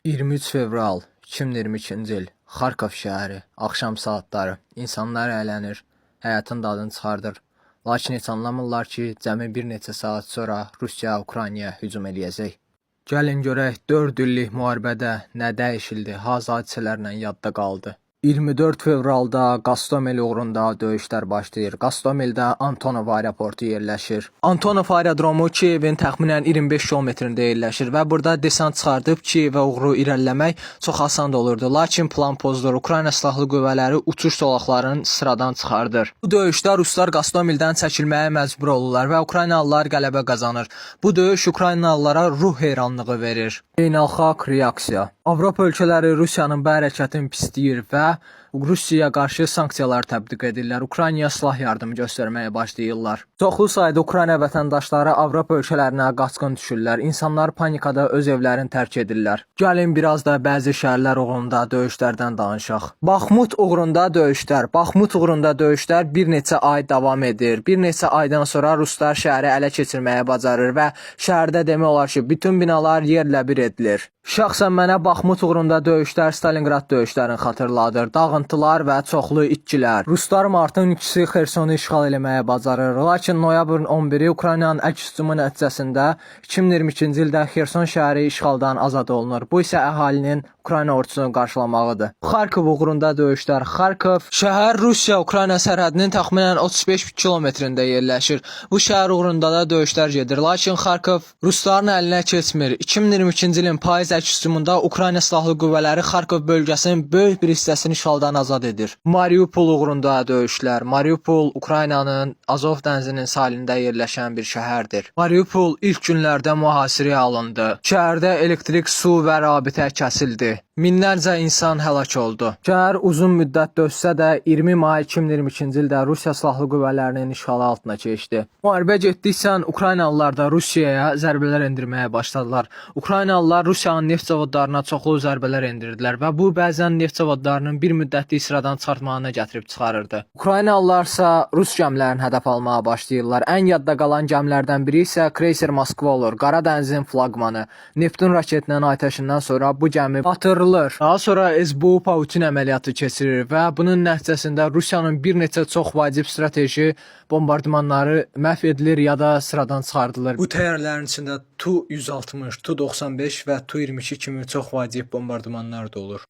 23 fevral 2022-ci il, Xarkov şəhəri, axşam saatları. İnsanlar əylənir, həyatın dadını çıxardır. Lakin heç anlamırlar ki, cəmi bir neçə saat sonra Rusiya Ukraynaya hücum eləyəcək. Gəlin görək 4 illik müharibədə nə dəyişildi, hansı hadisələrlə yadda qaldı. 24 fevralda Qastomel uğrunda döyüşlər başlayır. Qastomeldə Antonov aeroportu yerləşir. Antonov aerodromu Kiyevin təxminən 25 kilometrində yerləşir və burada desant çıxardıb Kiyevə uğru irəliləmək çox asan da olurdu. Lakin plan pozulur. Ukrayna silahlı qüvvələri uçuş zolaqlarını sıradan çıxardır. Bu döyüşdə ruslar Qastomeldən çəkilməyə məcbur olurlar və Ukraynalılar qələbə qazanır. Bu döyüş Ukraynalılara ruh heyranlığı verir. Beynəlxalq reaksiya. Avropa ölkələri Rusiyanın bu hərəkətini pisləyir və Rusiyaya qarşı sanksiyalar tətbiq edirlər. Ukraynaya silah yardımı göstərməyə başlayırlar. Çoxlu sayda Ukrayna vətəndaşları Avropa ölkələrinə qaçqın düşürlər. İnsanlar panikada öz evlərini tərk edirlər. Gəlin biraz da bəzi şəhərlər uğrunda döyüşlərdən danışaq. Baxmut uğrunda döyüşlər. Baxmut uğrunda döyüşlər bir neçə ay davam edir. Bir neçə aydan sonra ruslar şəhəri ələ keçirməyə bacarır və şəhərdə demək olar ki, bütün binalar yerlə bir edilir. Şəxsən mənə Baxmut uğrunda döyüşlər Stalinqrad döyüşlərini xatırladır. Dağıntılar və çoxlu itkilər. Ruslar martın 2-si Xersonu işğal eləməyə bacarır. Lakin noyabrın 11-i Ukraynanın əks hücumu nəticəsində 2022-ci ildə Xerson şəhəri işğaldan azad olunur. Bu isə əhalinin Ukrayna ordusunu qarşılamağıdır. Xarkov uğrunda döyüşlər. Xarkov şəhər Rusiya-Ukrayna sərhədinin təxminən 35 kilometrində yerləşir. Bu şəhər uğrunda da döyüşlər gedir. Lakin Xarkov rusların əlinə keçmir. 2022-ci ilin payız əks hücumunda Ukrayna silahlı qüvvələri Xarkov bölgəsinin böyük bir hissəsini işğaldan azad edir. Mariupol uğrunda döyüşlər. Mariupol Ukraynanın Azov dənizinin sahilində yerləşən bir şəhərdir. Mariupol ilk günlərdə mühasirəyə alındı. Şəhərdə elektrik, su və rabitə kəsildi. Minlərcə insan həlak oldu. Şəhər uzun müddət dözsə də 20 may 2022-ci ildə Rusiya silahlı qüvvələrinin işğalı altına keçdi. Müharibə getdikcə Ukraynalılar da Rusiyaya zərbələr endirməyə başladılar. Ukraynalılar Rusiyanın neft zavodlarına çoxlu zərbələr endirdilər və bu bəzən neft zavodlarının bir müddətlik sıradan çıxartmağına gətirib çıxarırdı. Ukraynalılar isə rus gəmilərini hədəf almağa başlayırlar. Ən yadda qalan gəmilərdən biri isə kreyser Moskva olur. Qara dənizin flaqmanı. Neptun raketinin atəşindən sonra bu gəmi batırılır. Daha sonra SBU Pautin əməliyyatı keçirir və bunun nəticəsində Rusiyanın bir neçə çox vacib strateji bombardmanları məhv edilir ya da sıradan çıxardılır. Bu təyyarələrin içində Tu-160, Tu-95 və Tu-22 kimi çox vacib bombardmanlar da olur.